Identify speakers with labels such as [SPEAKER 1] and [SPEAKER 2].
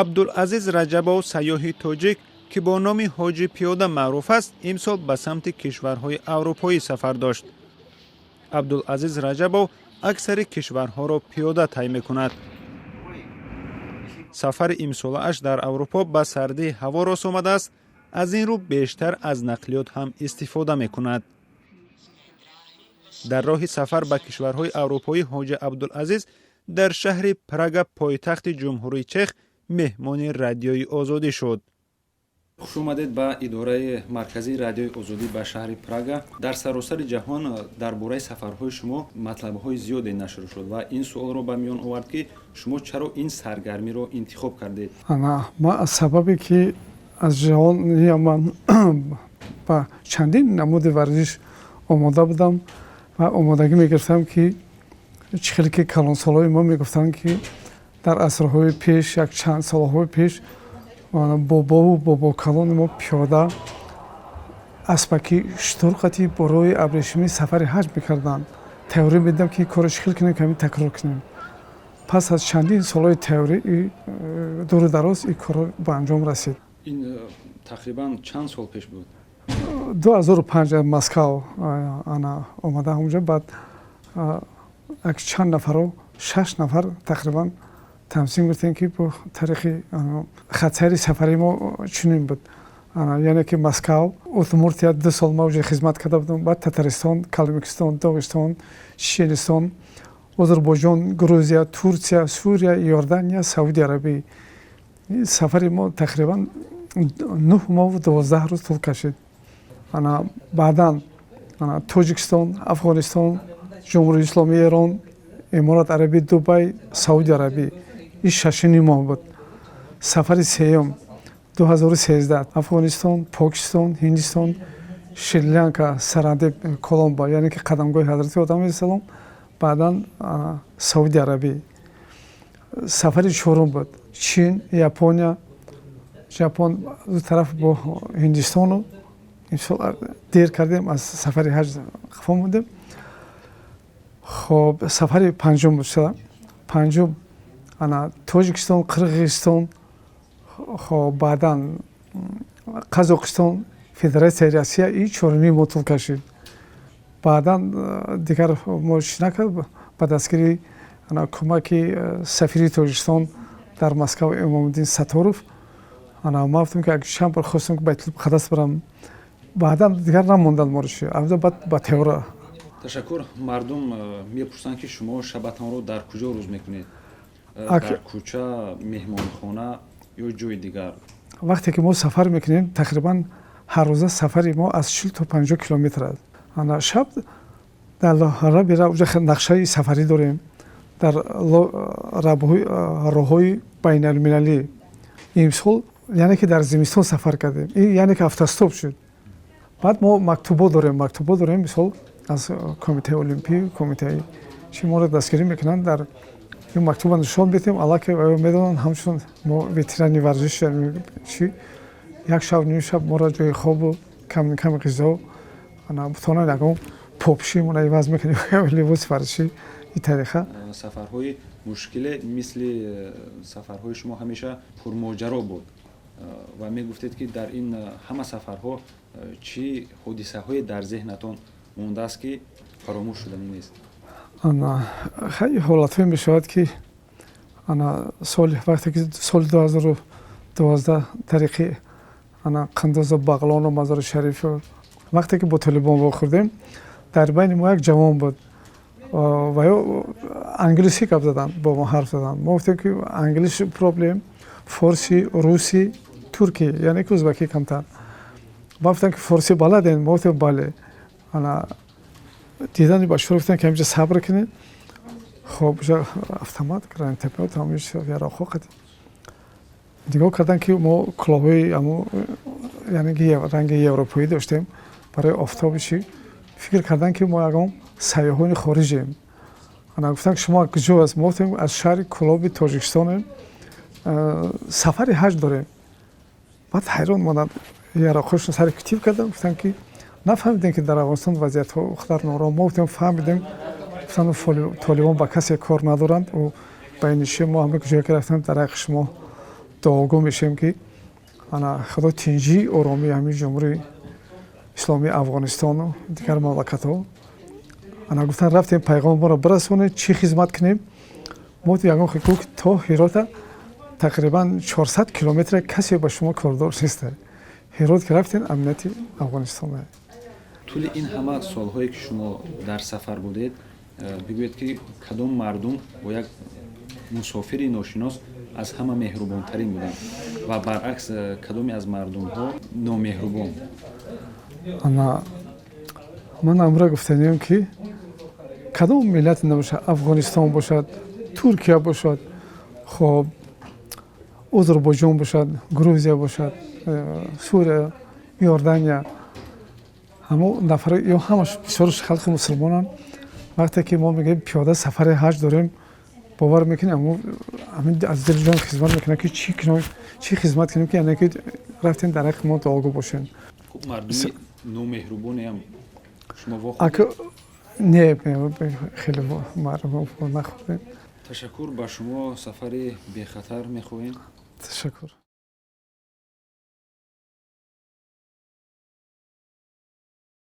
[SPEAKER 1] Абдулазиз Раҷабов, сайёҳи тоҷик, ки бо номи Ҳоҷи Пиёда маъруф аст, имсол ба самти кишварҳои аврупоӣ сафар дошт. Абдулазиз Раҷабов аксари кишварҳоро пиёда тай мекунад. Сафари имсолааш дар Аврупо ба сардии ҳаво рос омадааст, аз ин рӯ бештар аз нақлиёт ҳам истифода мекунад. Дар роҳи сафар ба кишварҳои аврупоӣ Ҳоҷи Абдулазиз дар шаҳри Прага, пойтахти Ҷумҳурии Чех, меҳмони Радиои Озодӣ шуд.
[SPEAKER 2] Хуш омадед ба идораи марказии Радиои Озодӣ ба шаҳри Прага. Дар саросари ҷаҳон дар бораи сафарҳои шумо матлабҳои зиёде нашр шуд ва ин суолро ба миён овард, ки шумо чаро ин саргармиро интихоб кардед?
[SPEAKER 3] Ман аз сабабе ки аз ҷавония ман ба чандин намуди варзиш омода будам ва омодагӣ мегирифтам, ки чӣ хеле ки калонсолҳои мо мегуфтанд, ки дар асрҳои пеш, як чанд солҳои пеш, бобову бобокалони мо пиёда, аспаки шутурқати бо роҳи абрешимӣ сафари ҳаҷ мекарданд. Тайёрӣ медидам, ки корро чӣ хел кунем, ки ҳамин такрор кунем. Пас аз чандин солҳои тайёрӣ дуру дароз ин корро ба анҷом расид.
[SPEAKER 2] Ин тақрибан чанд сол пеш буд?
[SPEAKER 3] 2005 Москав ана омада, ҳамонҷо баъд як чанд нафаро, шаш нафар тақрибан, тамсин гуфтем, ки бо тариқи хатсайри сафари мо чунин буд, яъне ки Москав, Удмуртия, 2 сол ма уҷа хизмат карда будам, баъд Татаристон, Калмикистон, Доғистон, Чеченистон, Озарбойҷон, Грузия, Турсия, Сурия, Иордания, Сауди Арабӣ. Сафари мо тақрибан 9 моҳу 12 рӯз тӯл кашид. Ана баъдан Тоҷикистон, Афғонистон, Ҷумҳурии Исломии Эрон, Иморат Арабӣ, Дубай, Сауди Арабӣ. Ин 6,5 моҳ буд. Сафари сеюм 2013: Афғонистон, Покистон, Ҳиндистон, Шри-Ланка, Сарандиб, Коломбо, яъне ки қадамгоҳи ҳазрати Одам алайҳиссалом, баъдан Сауди Арабӣ. Сафари чорум буд: Чин, Япония, Жапон, ду тараф бо Ҳиндистону. Имсол дер кардем, аз сафари ҳаҷ қафо мондем. Хоб, сафари панҷум буд шуда. Панҷум ана Тоҷикистон, Қирғизистон, хоб, баъдан Қазоқистон, Федератсияи Россия. И 4,5 моҳ тӯл кашид. Баъдан дигар мо чӣ накард, ба дастгирии кӯмаки сафири Тоҷикистон дар Москав Имомуддин Сатторов, ана ма гуфтам, ки чанд бор хостам, ки Байтулмуқаддас барам, баъдан дигар намонданд моро чи амҷо, баъд ба тайёра.
[SPEAKER 2] Ташаккур. Мардум мепурсанд, ки шумо шабатонро дар куҷо рӯз мекунед, дар кӯча, меҳмонхона ё ҷои дигар?
[SPEAKER 3] Вақте ки мо сафар мекунем, тақрибан ҳаррӯза сафари мо аз 40 то 50 километр аст. Ана шаб дар раби уҷа нақшаи сафарӣ дорем, дар роҳҳои байналмилалӣ. Имсол, яъне ки дар зимистон сафар кардем, яъне ки автостоп шуд. Баъд мо мактубо дорем, мисол, аз Комитаи Олимпӣ, комитаи чи моро дастгирӣ мекунанд. Дар ин мактуба нишон медиҳем, аллакай медонанд, ҳамчун мо ветерани варзиш чи, як шаб, ним шаб моро ҷои хобу кам ками ғизо, бутонан ягон попшимона иваз мекунем, либоси варзишӣ, ин тариқа.
[SPEAKER 2] Сафарҳои мушкиле мисли сафарҳои шумо ҳамеша пурмоҷаро буд ва мегуфтед, ки дар ин ҳама сафарҳо чӣ ҳодисаҳое дар зеҳнатон мондааст, ки фаромӯш шуданӣ нест?
[SPEAKER 3] Ана хеле ҳолатҳое мешавад, ки ана соли, вақте ки соли 2012 тариқи ана Қандузу, Бағлону Мазори Шарифу, вақте ки бо толибон вохӯрдем, дар байни мо як ҷавон буд ва ё англисӣ гап задан, бо мо ҳарф задан. Мо гуфтем, ки English problem, форсӣ, русӣ, туркӣ, яъне ки узбакӣ камтар. Ма гуфтам, ки форсӣ баладен? Мо гуфтем, бале. Ана дидани бачаҳо гуфтем, ки ҳаминҷа сабр кунед. Хоб, автомат, гранатомёт, ҳамин яроқҳо қад нигоҳ кардан, ки мо кулоҳҳои амо, яъне ки ранги европоӣ доштем барои офтоби чӣ, фикр кардан, ки мо ягон сайёҳони хориҷем. Ана гуфтан, ки шумо куҷо аст? Мо гуфтем, аз шаҳри Кӯлоби Тоҷикистонем, сафари ҳаҷ дорем. Баъд ҳайрон монданд, яроқҳошон сари китиб карданд, гуфтанд, ки нафаҳмидем, ки дар Афғонистон вазъиятҳо хатар нором? Мо гуфтем, фаҳмидем. Гуфтанд, толибон ба касе кор надоранд, ӯ байни ши мо ҳама ҷое ки рафтем, дар ҳаққи шумо. Дуогӯ мешавем, ки ана Худо тинҷӣ, оромии ҳамин Ҷумҳурии Исломии Афғонистону дигар мамлакатҳо. Ана гуфтан, рафтем, пайғоми моро бирасонед, чӣ хизмат кунем мо? Ягон гуфт, то Ҳирота тақрибан 400 километр касе ба шумо кордор нест. Ҳирот ки рафтем, амнияти Афғонистон.
[SPEAKER 2] Тӯли ин ҳама солҳое, ки шумо дар сафар будед, бигӯед, ки кадом мардум бо як мусофири ношинос аз ҳама меҳрубонтарин буданд ва баръакс, кадоме аз мардумҳо номеҳрубон?
[SPEAKER 3] Ана ман амра гуфтаниям, ки кадом миллате набошад, Афғонистон бошад, Туркия бошад, хоб, Озарбойҷон бошад, Грузия бошад, Сурия, Иордания, ҳамо нафар ё ҳамаш бисёрш халқи мусулмонанд. Вақте ки мо мегӯем, пиёда сафари ҳаҷ дорем, бовар мекунем, ҳамин аз дили ҷон хизмат мекунам, ки чӣ кунем, чӣ хизмат кунем, ки яъне ки рафтем, дар ҳаққи мо дуогӯ бошем.
[SPEAKER 2] Хуб, мардуми номеҳрубонеам шумо
[SPEAKER 3] вохӯрдед? Не, хеле мардум нахӯрдем.
[SPEAKER 2] Ташаккур ба шумо, сафари бехатар мехоҳем.
[SPEAKER 3] Ташаккур.